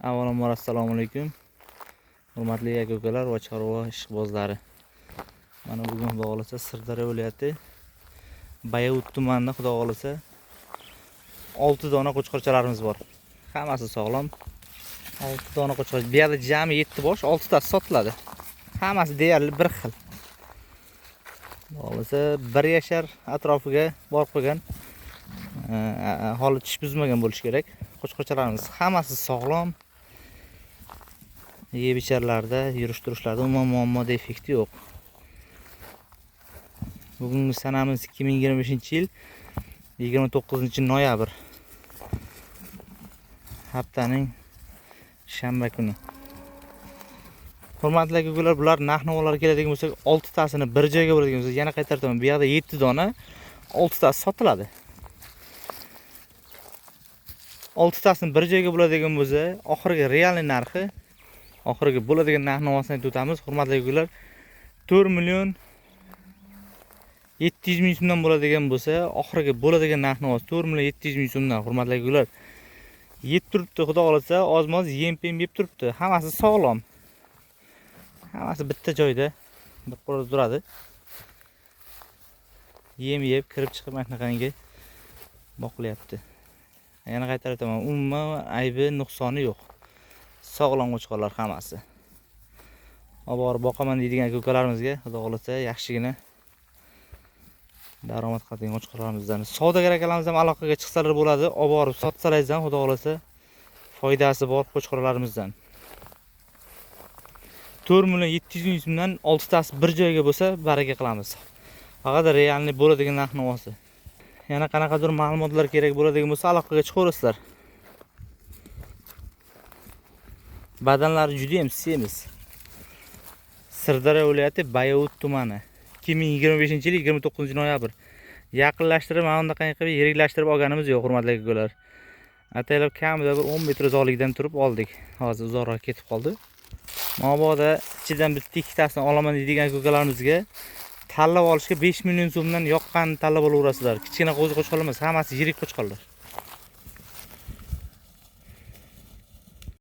Avvalambor assalomu alaykum. Hurmatli aka-ukalar va chorva ishqibozlari. Mana bugun Xudo xohlasa Sirdaryo viloyati Bayovut tumanida Xudo xohlasa 6 dona qo'chqorchalarimiz bor. Hammasi sog'lom. 6 dona qo'chqor. Bu yerda jami 7 bosh, 6 tasi sotiladi. Hammasi deyarli bir xil. Xudo xohlasa 1 yashar atrofiga borib qolgan. Holi tish buzmagan bo'lishi kerak. Qo'chqorchalarimiz hammasi sog'lom. Yeb icharlarda, yurish turishlarda umuman muammo defekti yo'q. Bugungi sanamiz 2025-yil 29 noyabr. Haftaning shanba kuni. Hurmatli aka-ukalar, bular narx-navolarga keladigan bo'lsak, 6 tasini bir joyga bo'ladigan bo'lsak, yana qaytarib, bu yoqda 7 dona, 6 tasi sotiladi. 6 tasini bir joyga bo'ladigan bo'lsa, oxirgi реальный narxi, oxirgi bo'ladigan narx navosini aytib o'tamiz. Hurmatli aka-ukalar, 4 million 700 ming so'mdan bo'ladigan bo'lsa, oxirgi bo'ladigan narx navosi 4 million 700 ming so'mdan. Hurmatli aka-ukalar, yeb turibdi, Xudo xohlasa, ozmoz yem pem yeb turibdi. Hammasi sog'lom. Hammasi bitta joyda bir qo'lda turadi. Yem yeb, kirib chiqib mana shunaqangi boqilyapti. Yana qaytarib aytaman, umuman aybi, nuqsoni yo'q. Sog'lom qo'chqorlar hammasi. Olib borib boqaman deydigan aka-ukalarimizga Xudo xohlasa yaxshigina daromad qiladigan qo'chqorlarimizdan. Savdogar akalarimiz ham aloqaga chiqsalar bo'ladi. Olib borib sotsalaringiz ham Xudo xohlasa foydasi bor qo'chqorlarimizdan. 4 million 700 ming so'mdan 6 tasi bir joyga bo'lsa, baraka qilamiz. Faqat реальный bo'ladigan narx navosi. Yana qanaqadir ma'lumotlar kerak bo'ladigan bo'lsa, aloqaga chiqaverasizlar. Badanlari juda ham semiz. Sirdaryo viloyati Bayovut tumani. 2025-yil 29 noyabr. Yaqinlashtirib, mana bunday qilib yiriklashtirib olganimiz yo'q, hurmatli akalar. Ataylab kamida bir 10 metr uzoqlikdan turib oldik. Hozir uzoqroq ketib qoldi. Mabodo ichidan bitta ikkitasini olaman deydigan akalarimizga tanlab olishga 5 million so'mdan yoqqan tanlab olaverasizlar. Kichkina qo'zi qo'chqorlar emas, hammasi yirik qo'chqorlar.